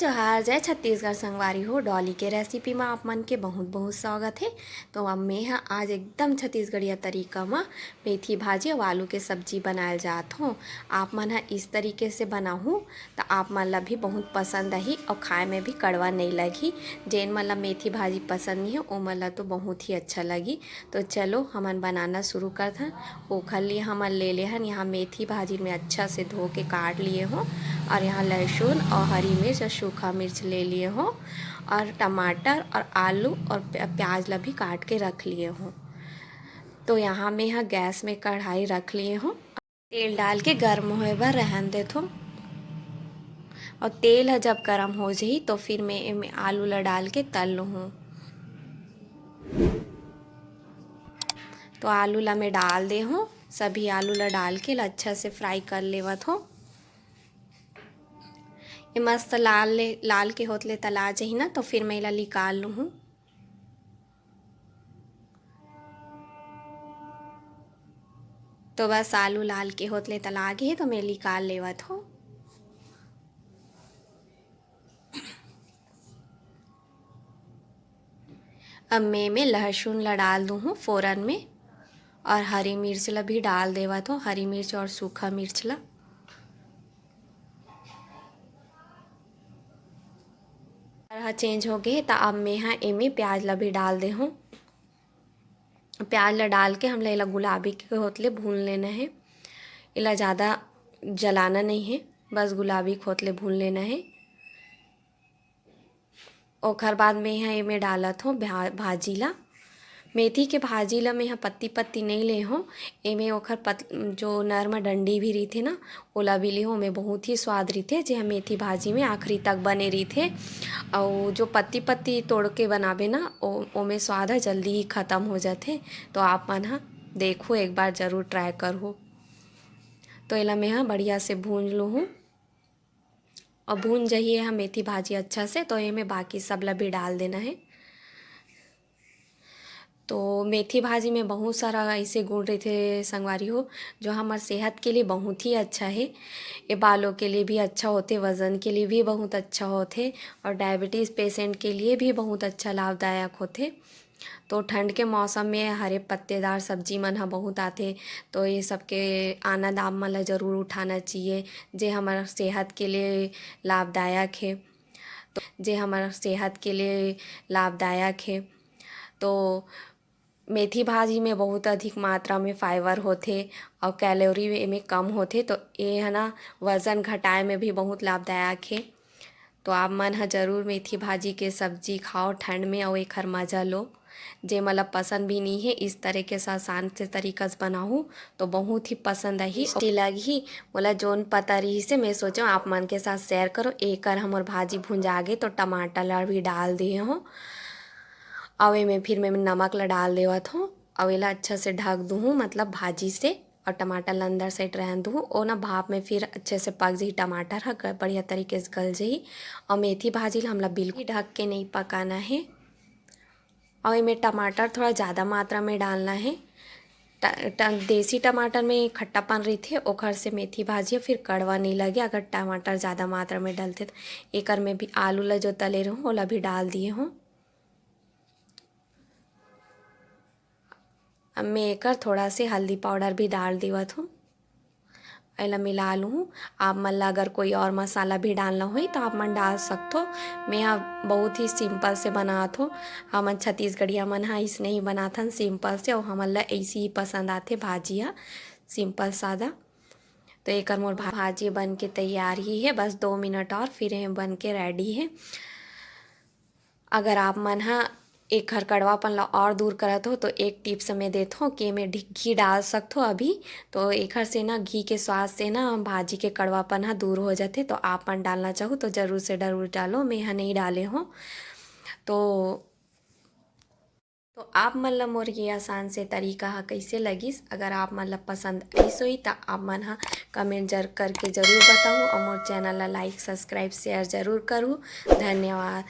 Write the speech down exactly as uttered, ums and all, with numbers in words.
जोहार, जय छत्तीसगढ़ संगवारी हो। डॉली के रेसिपी म आप मन के बहुत बहुत स्वागत हे। तो अब मैं ह आज एकदम छत्तीसगढ़िया तरीका म मेथी भाजी अउ आलू के सब्जी बनाए ल जात हों। आप मन ह इस तरीके से बनाहू त आप मन ला भी बहुत पसंद आही अउ खाए में भी कड़वा नइ लगही। जेन मन ला मेथी भाजी पसंद नइ हे, ओ मन ला तो बहुत ही अच्छा लगही। तो चलो हमन बनाना शुरू करथन। ओखर लिए हमन ले ले हन यहाँ मेथी भाजी में अच्छा से धो के काट लिए हों, और यहाँ लहसुन और हरी मिर्च और सूखा मिर्च ले लिए हों, और टमाटर और आलू और प्या-, प्याज ला भी काट के रख लिए हों। तो यहाँ मैं ह गैस में कढ़ाई रख लिए हों। तेल डाल के गर्म होए बर रहन देथों, और तेल ह जब गर्म हो जाही तो फिर मैं एमे आलू ला डाल के तल लूहूँ। तो आलू ला मैं डाल दे हूँ, सभी आलू ला डाल के ला अच्छा से फ्राई कर लेवत हूँ। ये मस्त लाल ले, लाल के होत ले तला जाही ना, तो फिर मैं एला निकाल लूहूँ। तो बस आलू लाल के होत ले तला गे हे, तो मैं निकाल लेवत हूँ। अब मैं एमे लहसुन ला डाल दूँ हूँ फोरन में, और हरी मिर्च ला भी डाल देवत हूँ, हरी मिर्च और सूखा मिर्च ला। कलर ह चेंज हो गे, त अब मैं ह एमे प्याज ला भी डाल दे हूँ। प्याज ला डाल के हमला एला गुलाबी के होत ले भून लेना हे। एला ज़्यादा जलाना नहीं है, बस गुलाबी के होत ले भून लेना है। ओखर बाद में यहाँ एमे डालत हो भा-, भाजी ला। मेथी के भाजी ला मैं ह पत्ती पत्ती नहीं ले हो, एमे ओखर पत-, जो नरम डंडी भी रहिथे ना, ओला भी ले हो। ओमे बहुत ही स्वाद रहिथे, जे ह मेथी भाजी में आखिरी तक बने रहिथे। अउ जो पत्ती पत्ती तोड़ के बनाबे ना, ओ-, ओमे स्वाद ह जल्दी ही खत्म हो जाथे। तो आप मन ह देखो, एक बार जरूर ट्राई करहु। तो एला मैं ह बढ़िया से भूंज लूहूँ। और भून जाही ये ह मेथी भाजी अच्छा से, तो एमे बाकी सब ला भी डाल देना है। तो मेथी भाजी में बहुत सारा ऐसे गुण रहिथे संगवारी हो, जो हमर सेहत के लिए बहुत ही अच्छा है। ये बालों के लिए भी अच्छा होथे, वजन के लिए भी बहुत अच्छा होथे, और डायबिटीज़ पेशेंट के लिए भी बहुत अच्छा लाभदायक होथे। तो ठंड के मौसम में हरे पत्तेदार सब्जी मन ह बहुत आथे, तो ये सब के आनंद आप मन ल जरूर उठाना चाहिए, जे हमर सेहत के लिए लाभदायक हे, तो जे हमर सेहत के लिए लाभदायक हे। तो मेथी भाजी में बहुत अधिक मात्रा में फाइबर होथे और कैलोरी एमे कम होथे, तो ये है ना, वजन घटाए में भी बहुत लाभदायक हे। तो आप मन ह जरूर मेथी भाजी के सब्जी खाओ ठंड में, अउ एखर मजा लो। जे मतलब पसंद भी नहीं है, इस तरह के आसान से तरीका से बनाहू तो बहुत ही पसंद आही, टेस्टी लगही। मोला जोन पता रही से मैं सोचो आप मन के साथ शेयर करो। एकर हमर भाजी भुंजा गे तो टमाटर ला भी डाल दिए हो, अउ एमे फिर मैं नमक ला डाल देवत हो, अउ एला अच्छा से ढक दूहूँ, मतलब भाजी से। और टमाटर ला अंदर साइड रहन दूहूँ, ओ ना भाप में फिर अच्छे से पक जाही, टमाटर ह ग-, बढ़िया तरीके से गल जाही। और मेथी भाजी ला हमला बिल्कुल ढक के नहीं पकाना है। और एमे टमाटर थोड़ा ज़्यादा मात्रा में डालना है। ट-, ट-, देसी टमाटर में खट्टापन रहिथे, ओखर से मेथी भाजी फिर कड़वा नहीं लगे अगर टमाटर ज़्यादा मात्रा में डलथे। तो एकर में भी आलू ला जो तले रहूँ, ओला भी डाल दिए हूँ। अब मैं एकर थोड़ा से हल्दी पाउडर भी डाल देवत हूँ। एला मिला लूँ। आप मन ला अगर कोई और मसाला भी डालना होही तो आप मन डाल सकथो। मैं ह बहुत ही सिंपल से बनात हो। हमन छत्तीसगढ़िया मन ह अइसने ही बनाथन, सिंपल से, अउ हमन ला ऐसी ही पसंद आथे भाजी ह, सिंपल सादा। तो एकर मोर भा-, भाजी बन के तैयार ही है, बस दो मिनट और फिर ये बन के रेडी है। अगर आप मन ह एखर कड़वापन ला और दूर करत हो तो एक टिप्स मैं देत हो कि एमे ढी-, घी डाल सकथो अभी। तो एखर से ना, घी के स्वाद से ना भाजी के कड़वापन ह दूर हो जाथे। तो आप मन डालना चाहू तो जरूर से जरूर डालो, मैं ह नहीं डाले हो। तो तो आप मन ला मोर ये आसान से तरीका ह कइसे लगिस? अगर आप मन ला पसंद आइस होही त आप मन ह कमेंट जर करके जरूर बताहू, और मोर चैनल ला लाइक, सब्सक्राइब, शेयर जरूर करहू। धन्यवाद।